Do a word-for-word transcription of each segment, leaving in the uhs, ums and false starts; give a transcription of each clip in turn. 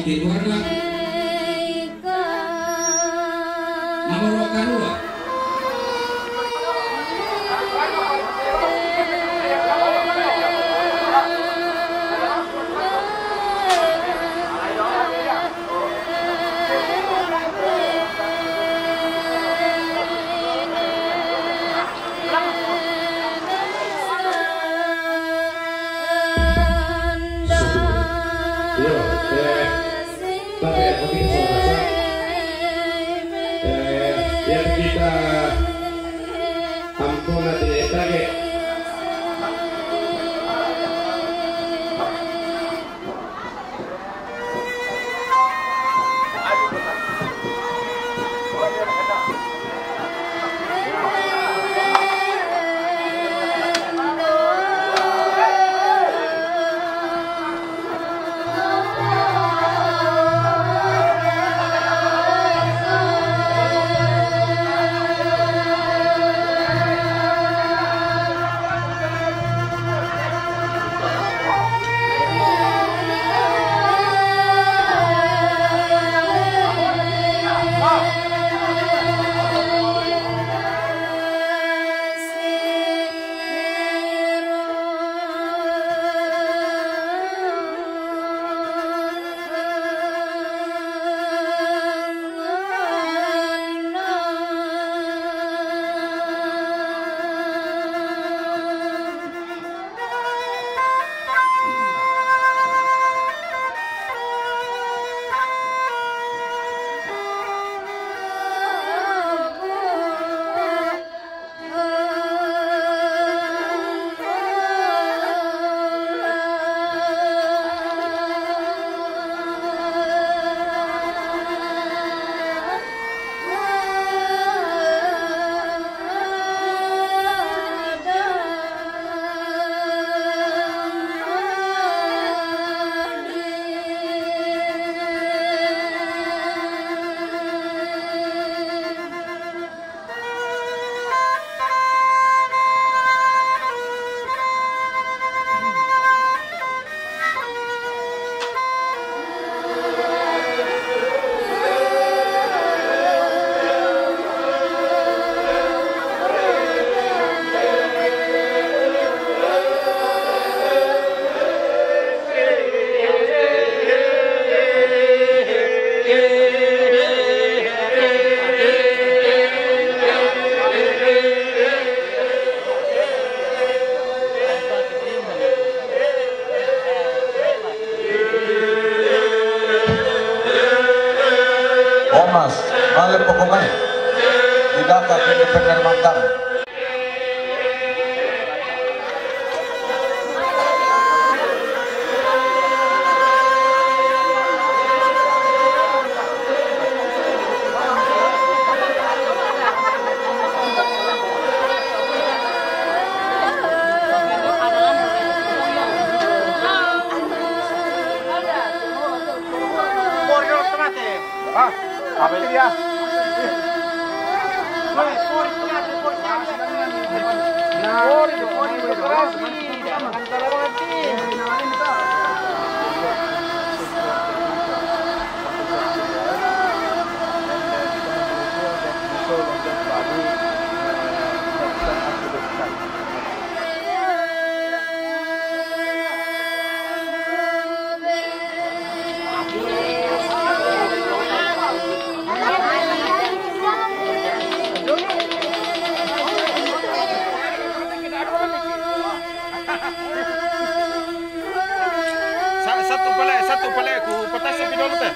Keluarga nomor dua. Yo, eh, pakai apa kita sama-sama? Eh, yang kita ampun hati kita ke. Omas, male pokomai. Didaka kene penermantan. Sa-, satu pale, satu pale, ku patasu pidolu te.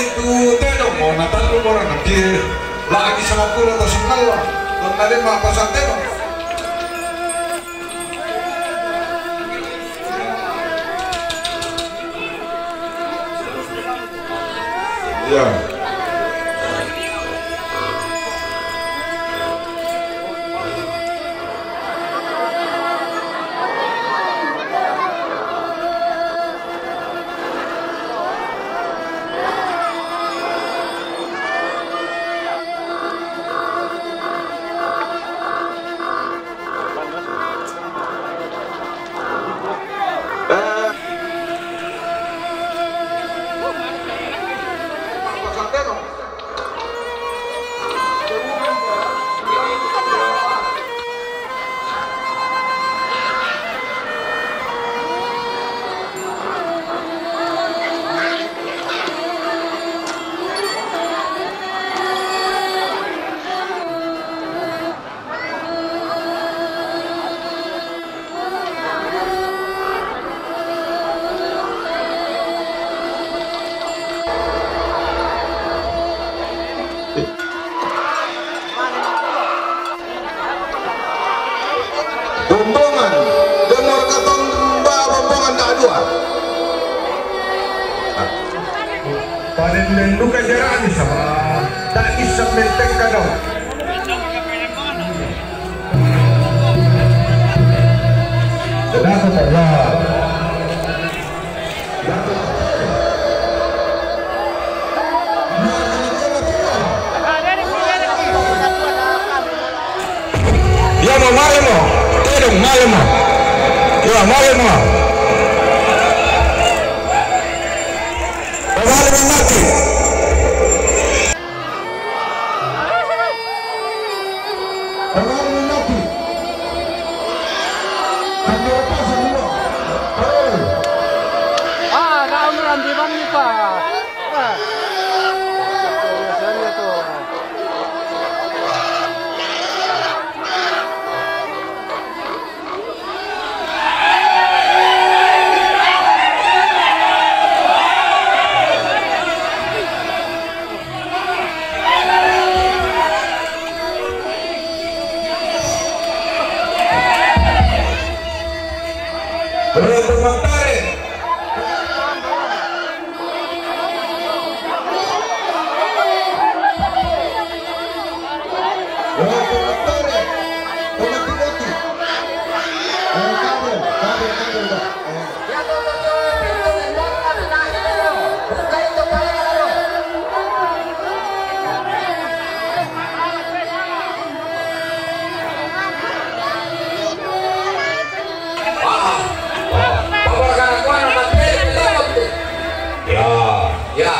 Tu tedong mo, natantu mo rin ang pie. Lagi sa mga pula, tas ang kalwa. Ang nalim, mga pasang tedong. Ya. Bombongan, demor katong ba Bombongan tak dua. Paling lenduka jarani sama, tak isap menteng kadau. Kenapa tak ya? Ya, mau malu mo. Tedong, malu mo. Ya, malu mo. Mau malu mo mati. Mau malu mo mati. Ah, kau meranti bang ni, Pak. Ah. Biasanya tuh. Ya. Ya.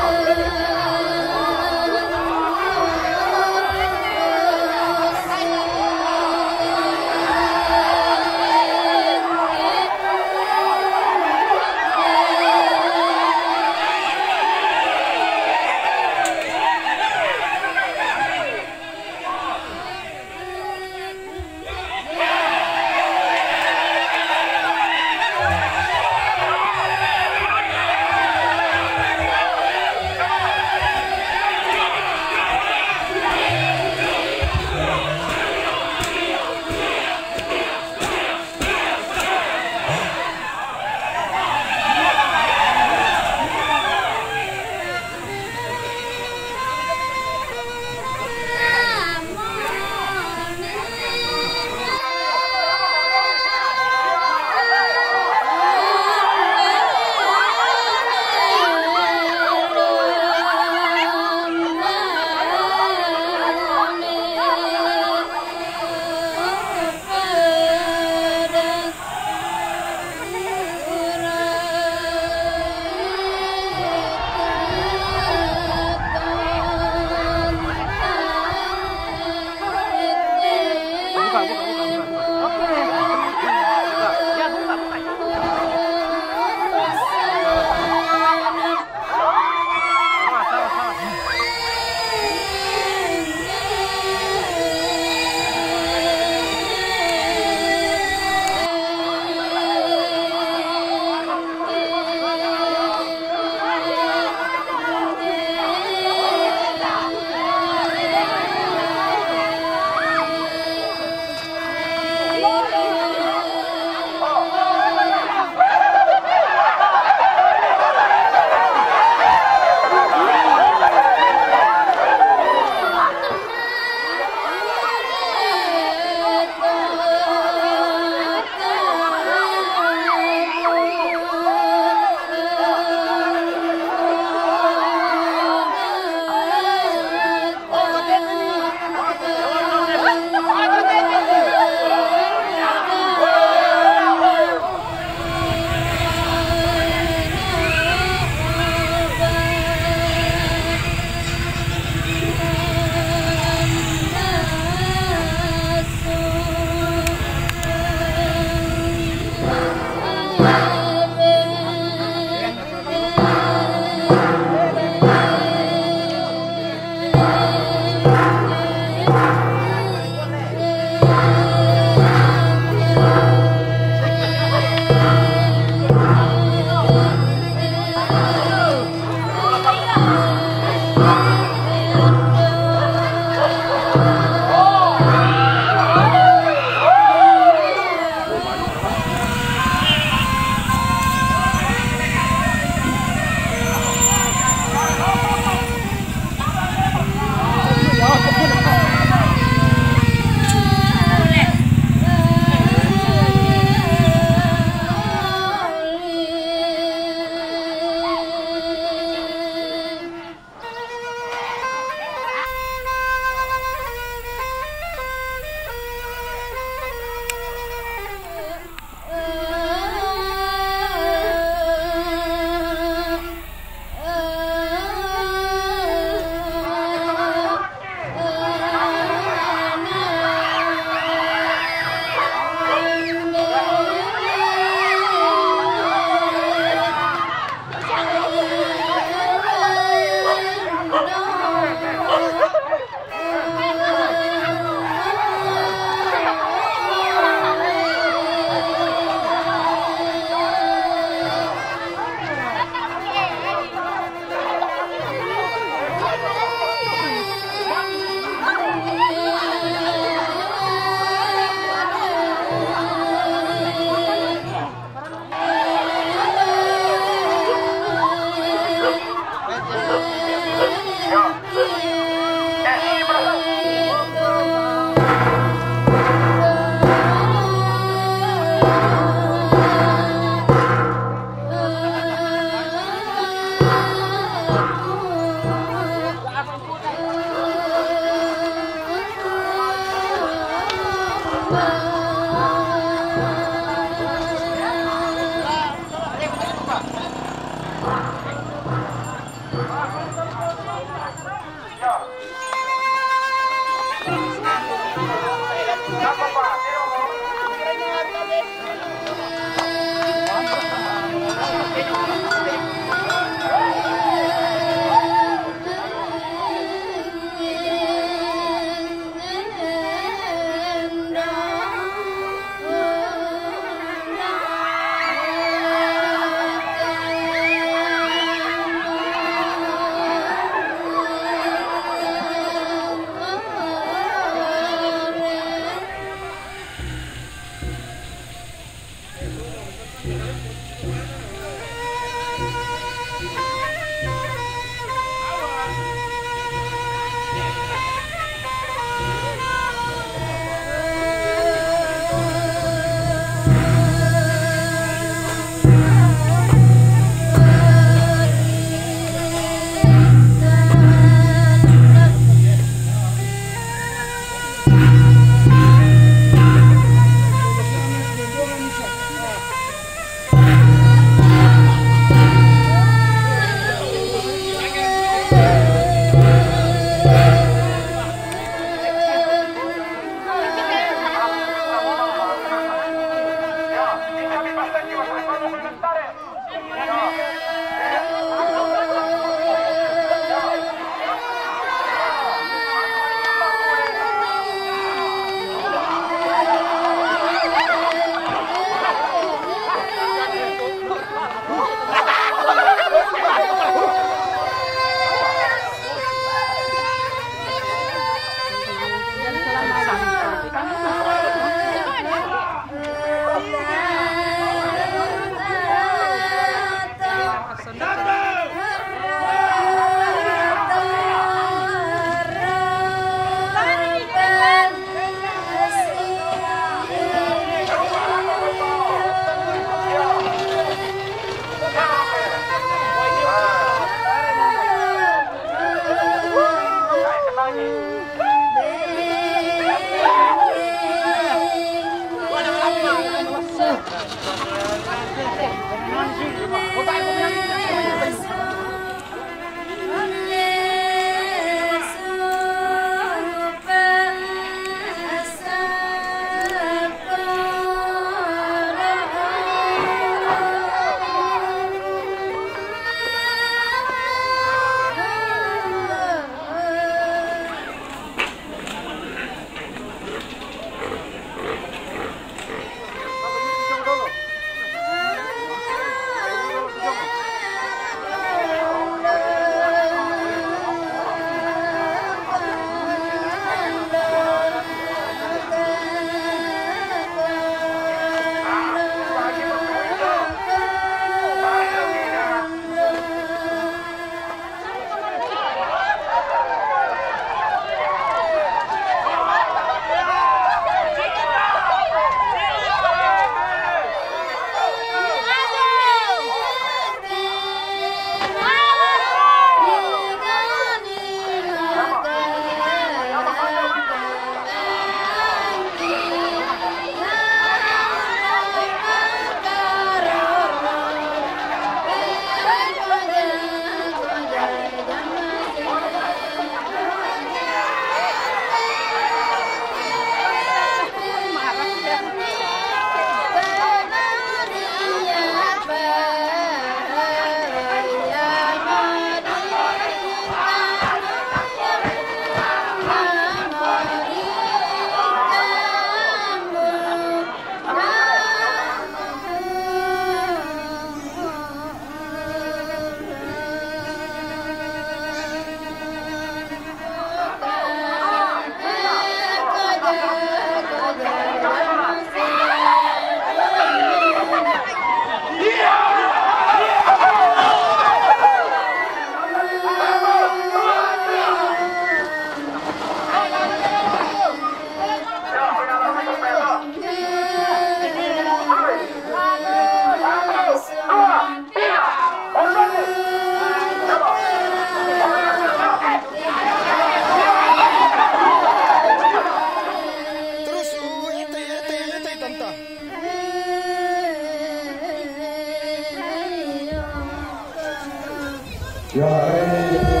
Ya, ready to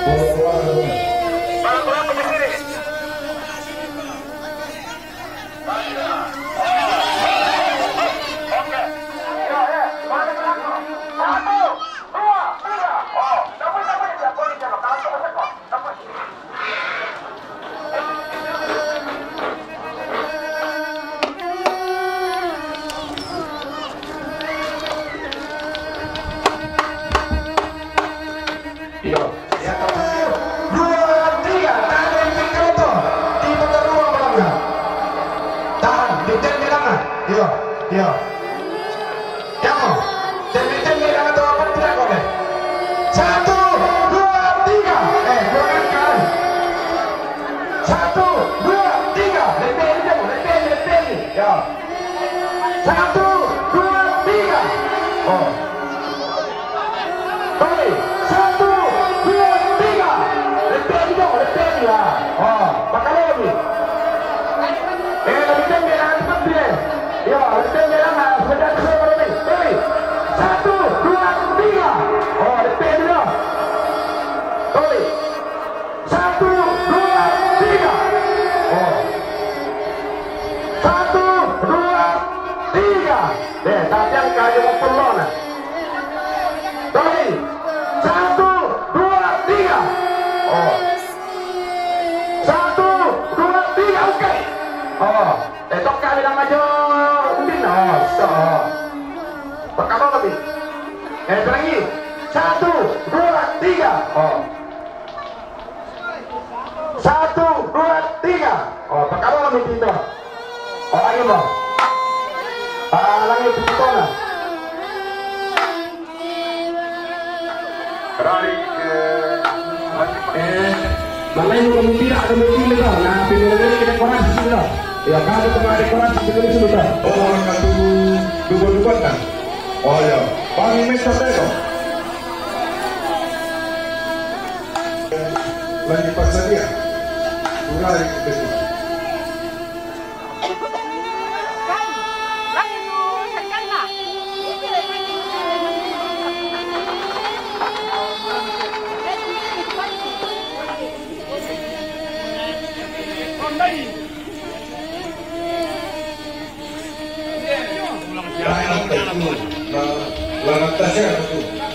bola keluar. Iyo. Satu, dua, tiga. Tahan, di pinggir itu. Diputar ulang bolanya. Tahan, di jam bilangan. Iyo, iyo. Kamu, jam, jam bilangan itu apa tidak boleh. Satu, dua, tiga. Eh, dua kali, kali. Satu, dua, tiga. Lebih, lebih, lebih, lebih. Ya. Satu, dua, tiga. Oh. Tuli. Satu, dua, tiga. Lebih, lebih, lebih. Ya. Oh, bakal lebih. Eh, lebih tinggi, jangan seperti ini. Ya, lebih tinggi, jangan. Sudah, sudah, lebih. Tuli. Satu, dua, tiga. Oh, lebih, lebih. Tuli. Satu, dua, tiga. Oh. Satu, dua, tiga. Deh, tapi yang kayu mau pelon, nah. Tuli. Satu, dua, tiga. Oh. Satu, dua, tiga, oke. Oh. Eh, tok kali nama jo. Udin, oh, so. Pertama kali. Eh, lagi. Satu, dua, tiga. Oh. Satu, dua, tiga. Oh, perkara lagi pintu. Oh, ayo, Bang. Ah, lagi pintu, nah. Dari ke Eh, mana yang kamu tidak, kamu pilih, Bang? Nah, pilih lagi kita dekorasi sini, Bang. Ya, kamu tengah dekorasi sini, sini, Bang. Oh, satu, dua, dua, kan? Oh, ya. Bang, ini satu, Bang. Lagi paksa dia. Kurang betul. Lawan tasnya satu.